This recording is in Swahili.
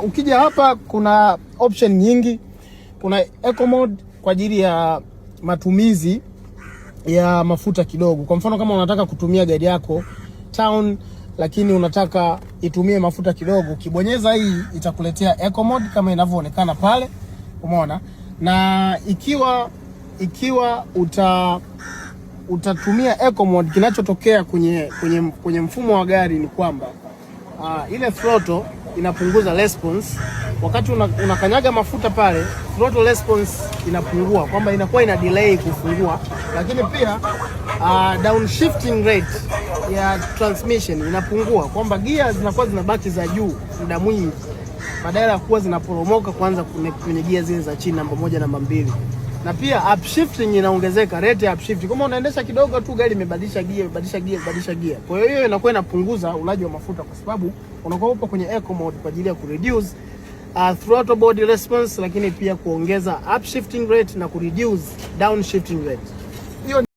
Ukija hapa kuna option nyingi. Kuna eco mode kwa ajili ya matumizi ya mafuta kidogo. Kwa mfano kama unataka kutumia gari yako town lakini unataka itumie mafuta kidogo, ukibonyeza hii itakuletea eco mode kama inavyoonekana pale, umeona. Na ikiwa utatumia eco mode, kinachotokea kwenye mfumo wa gari ni kwamba ile throttle inapunguza response wakati unakanyaga mafuta pale, throttle response inapungua, kwamba inakuwa ina delay kufungua, lakini pia downshifting rate ya transmission inapungua, kwamba gia zinakuwa zinabaki za juu muda mwingi badala ya kuwa zinaporomoka kwanza kwenye gia zile za chini namba 1, namba 2. Na pia upshifting inaongezeka, rate ya upshifting. Kama unaendesha kidogo tu gari imebadilisha gia, imebadilisha gia, imebadilisha gia. Kwa hiyo hiyo inakuwa inapunguza ulaji wa mafuta kwa sababu unakuwa upo kwenye eco mode kwa ajili ya kureduce throttle body response, lakini pia kuongeza upshifting rate na kureduce downshifting rate. Hiyo